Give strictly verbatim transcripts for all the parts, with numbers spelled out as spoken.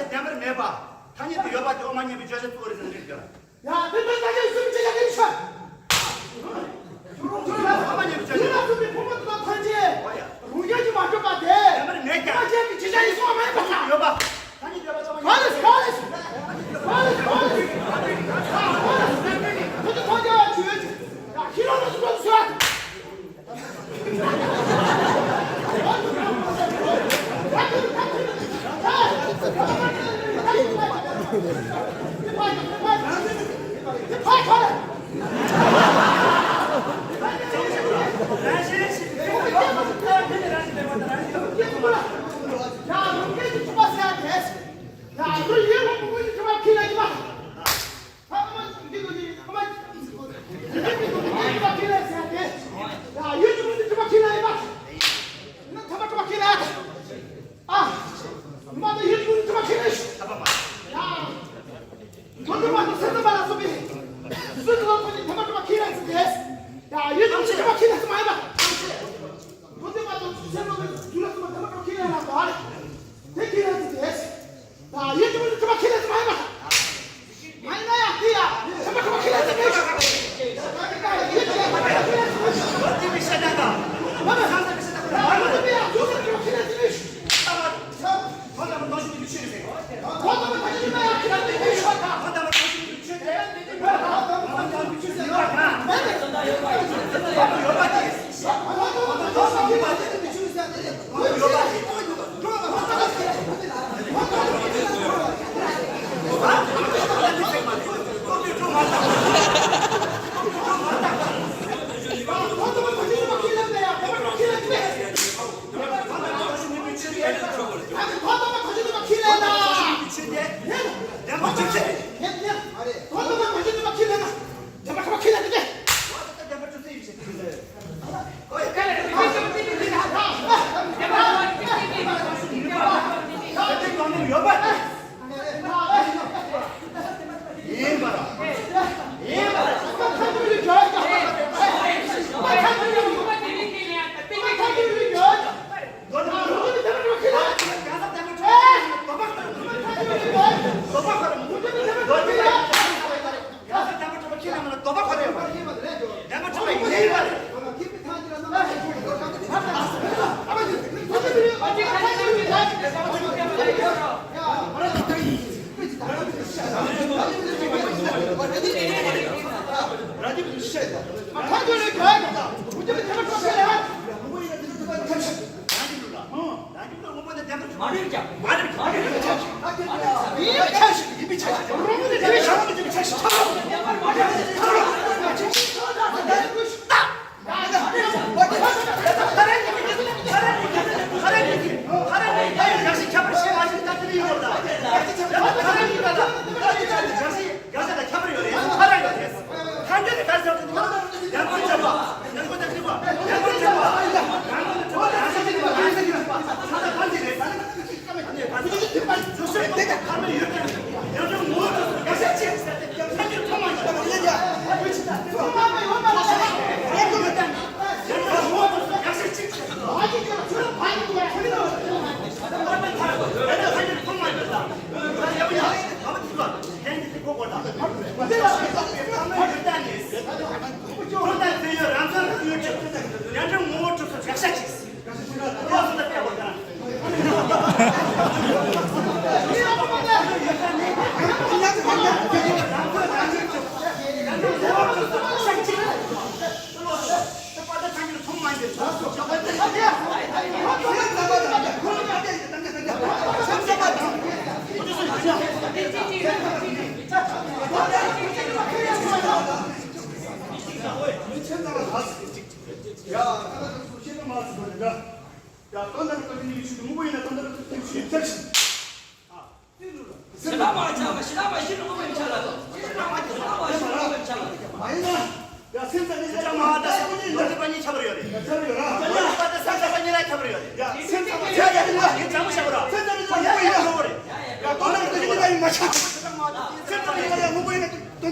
བདེན་པར་མེད་པ། ཐ་སྙད་དུ་ཡོད་པ་དེ་འོག་མ་ཉན་པའི་བརྗོད་བྱ་གཙོ་བོ་རེད་ཟེར་ནས་བཤད། ཡ། དེ་ལྟར་ད་ཅི་གསུམ་ཅི་ཡ་དེ་ཆོད། ཡུལ་ལ་སོགས་པའི་ཕུང་པོ་དེ་དག་ཐམས་ཅད་རང་རྒྱལ་གྱིས་མ་གྲུབ་པ་དེ། ཡོད་པ། ཐ་སྙད་ཀྱི་ཅི་བྱ་ཡིན་གསུངས་པ་མ་ཡིན་པ་དང་། ཡོད་པ། ག་ལས་ག་ལས་ག་ལས་ག་ལས། ཁོ་ཚོ་ཐམས་ཅད་ཡ་ཆོས་ཀྱི་ཡ་ཤི་རོ་ལ་སོགས་པ་ཟེར།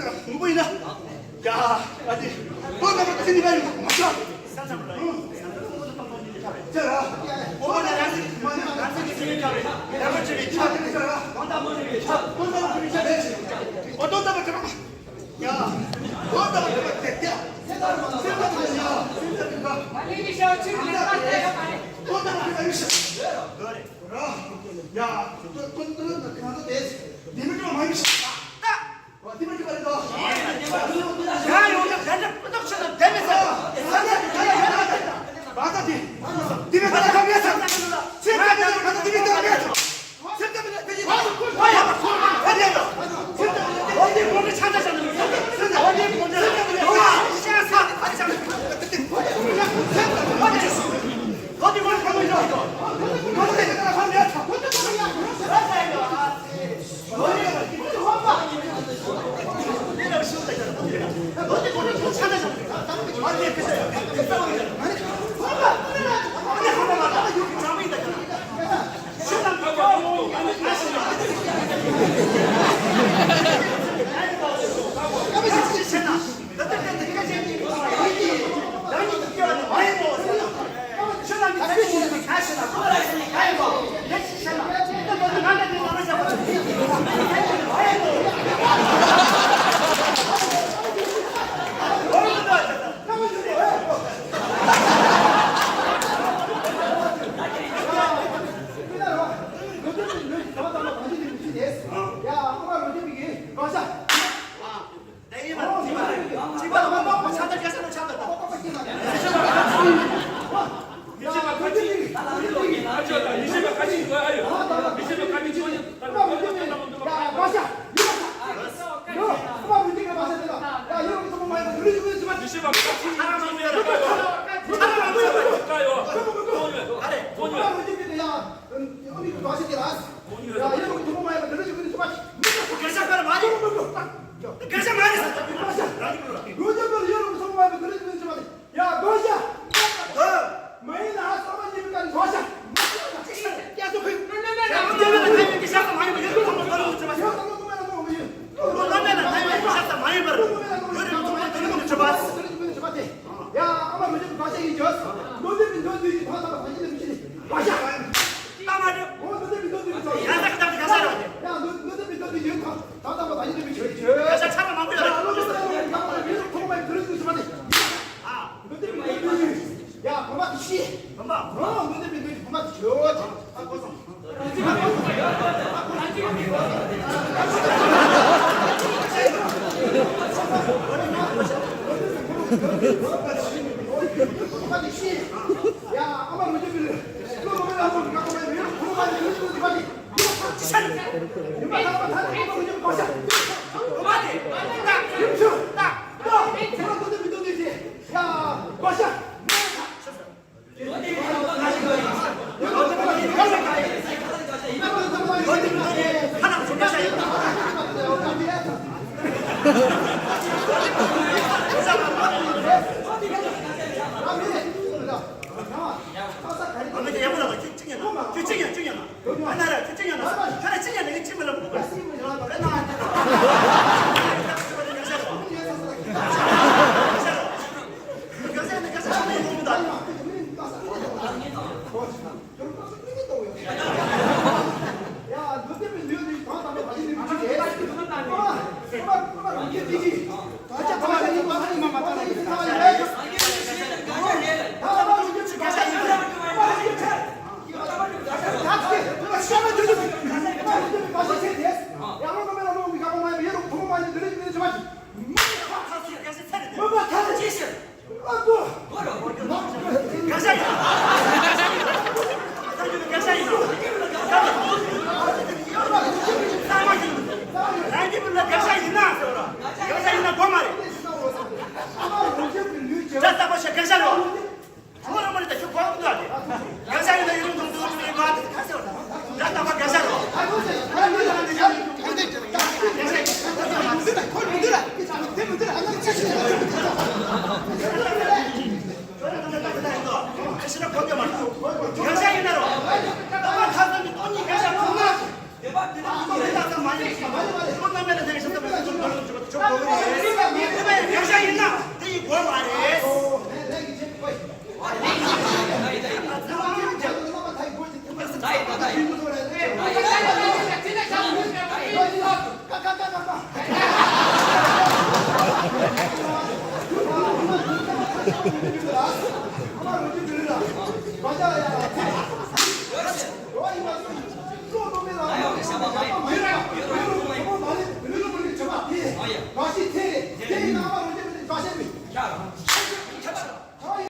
དངོས་པོ་ཡིན་ན། ཡ། ཨ་ཏི། ཁོ་ལ་མ་ཚིག་ནི་མ་ཡིན་མ་ཤོག་ཅེ་ར། ཨོ་ན་རང་ཚིག་མ་ཡིན་རང་ཚིག་གི་ཚིག་ཡོད་ཀྱང་རེད། ཡ་མ་ཅེ་རེད་ཆ་ཅེ་རེད་ཆ་ར། གང་ལྟ་མོ་ཅེ་རེད་ཆ། གང་ལྟ་མོ་ཅེ་རེད་ཆ་རེད། ཨོ་ཏོ་ལྟ་བུ་ཅེ་ར། ཡ། གང་ལྟ་མོ་ཅེ་རེད་ཡ། སེམས་ལྟ་བུ་ཡ། སེམས་ལྟ་བུ་ཡ། སེམས་ལྟ་བུ་ཡ། ཨ་ནི་ཤ་ཅིག་ལ་ཁ་ཏེ་ཡ་མ་རེད། ཨོ་ཏོ་ལྟ་བུ་ཡ་ཡ། ར། ཡ། ཏོ་ཏོ་ཏོ་ན་ཁ་ཏེ། ལི་མི་ཏོ་མ་ཡ། ད། ཡ། དགོས་ཤ། མ་ཡིན་ན་ཨ་ས་མ་ཉི་མི་ཀ་ནི་དགོས་ཤ། ཡ་ཏུ་ཕུ། ཡ་ཏུ་ཕུ། ཡ་ཏུ་ཕུ། ཡ་ཏུ་ཕུ། ཡ་ཨ་མ་རུ་ཅི་དགོས་ཤ་ཡིན་ཅོ། ལོ་དེ་མི་འདོད་དུས་ཀྱི་ཐོག་ཐག་ལ་ཕ་ཡིན་ལ་མི་ཤི་ནི་དགོས་ཤ། ད་མ་རེད། འོ་ལོ་དེ་མི་འདོད་དུས་ཀྱི་ཐོག་ཐག་ལ་ཕ་ཡིན་ལ་མི་ཤི་ནི། ཡ་ད་ལྟ་བ་ད་ཡིན་ལ་མི་ཤི་ནི། ཡ་ལོ་དེ་མི་འདོད་དུས་ཀྱི་ཐོག་ཐག་ལ་ཕ་ཡིན་ལ་མི་ཤི་ནི། འདོད་དུས་མི་འདོད་དུས། ཡ་བུ་མ་དེ་ཤི། བུ་མ། འོ་འདོད་དུས་མི་འདོད་དུས་བུ་མ་དེ་ཤི། ཨ་གོ་སོང་།